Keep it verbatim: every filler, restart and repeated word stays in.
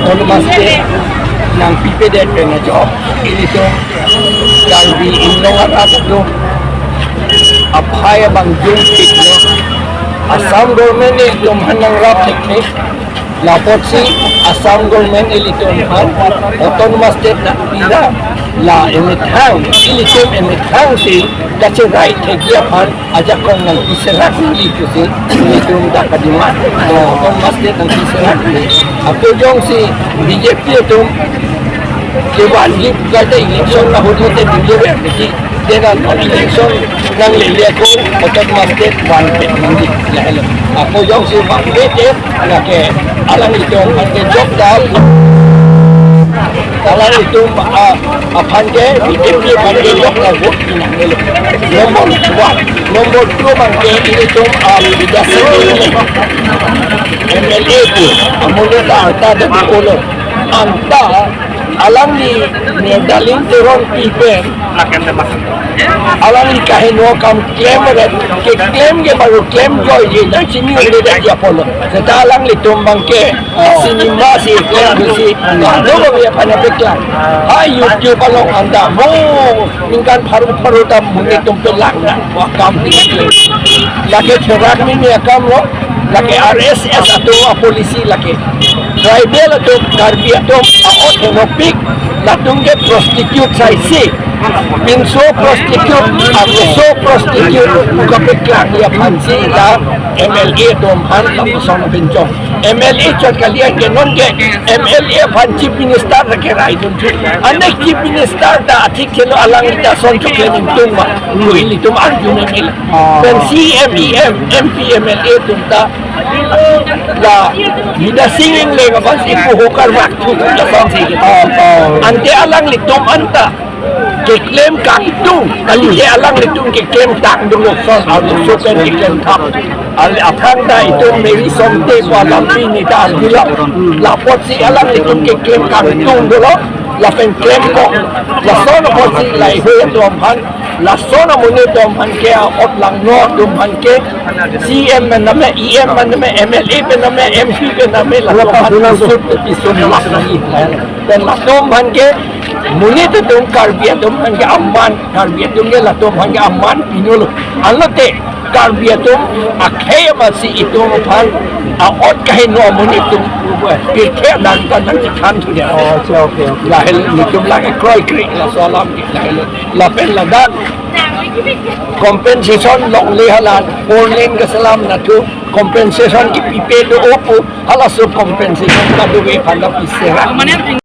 Autonomous State nangpipedet pen ajok ilitum Karbi Anglong arat atum aphai abang jungpiklo. Assam government ilitum aphan nangrap thekthe. Lapotsi Assam government ilitum aphan Autonomous State nangpira, la emethang, ilitum emethangsi kacherai thekji aphan ajakong nangpiserak nangji pusi ilitum ta kademand. Autonomous State nangpiserak nangji. Ako jongsi B J P atum kevanji pu kaita election nahut lote B J P atum, dena non election nanglele ako Autonomous State vanpet nangji. Lahelo. Ako jongsi vanpet, lake alanglitum aphan ke jokdal, alanglitum, ah, aphan ke B J P aphan ke jokdal vote pinang nelo. Number one. Number two abang ke ilitum, ah, Bidya Sing Engleng M L A pu, amonit ta arta ta dolo. Anta alangli Nirdalin Teronpi pen alangli kaheno akam klemret, keklem ke baru klemkloiji, nangchini un'edetji apotlo. Seta alanglitum abang ke, ah, cinema si klem si, ah, do abang ya aphan paklang. Ha YouTube along anta mo ningkan pharo pharo ta monit atum pelang nang, wa akam klem. Lake therak mimi akamlo, lake R S S atum apolicy lake. Tribal atum, Karbi atum a-ot henopik, latum ke prostitute saisi. Pinso prostitute, ameso prostitute, pu kapaklang ya aphansi la M L A atum aphan lapuson pinchong. M L A chot kali, anke non ke M L A aphan Chief Minister ta keraidun thu. Anek Chief Minister ta athik thelo, alangli ta ason choklem ingtung ma. Ilitum argument ila. Pen C M, E M, M P, M L A atum ta la Bidya Sing Engleng abang si pu hokar vak thu lasonsi. Ante alanglitum anta keklem kangtung, kalite alanglitum keklem tang dolo, son arloso pen keklem thap. Al aphrang ta itum Mary Somte pu alampi ni ta arjulo. Lapotsi alanglitum keklem kangtung dolo, lapen klemkok. Lason apotsi lahei atum aphan, lason amonit atum aphan ke, a-ot langno atum aphan ke, C M pen name, E M pen name, M L A pen name, M P pen name, latum aphan pisut pisut lak nangji. Pen latum aphan ke, monit atum, Karbi atum aphan ke aman, Karbi atum ke latum aphan ke aman pinolo. Anlote Karbi atum akhei amatsi itum aphan a-ot kaheno amonit atum pirthe nang ta nangchekhan thu dia. Oh, okay, okay, okay. Lahelo, nelitum lake kroikre, laso alam ke lahelo. Lapen ladak compensation longle, hala four lane kaselam nathu compensation kepipe do-o pu, halaso compensation kadokave aphan ta piserak.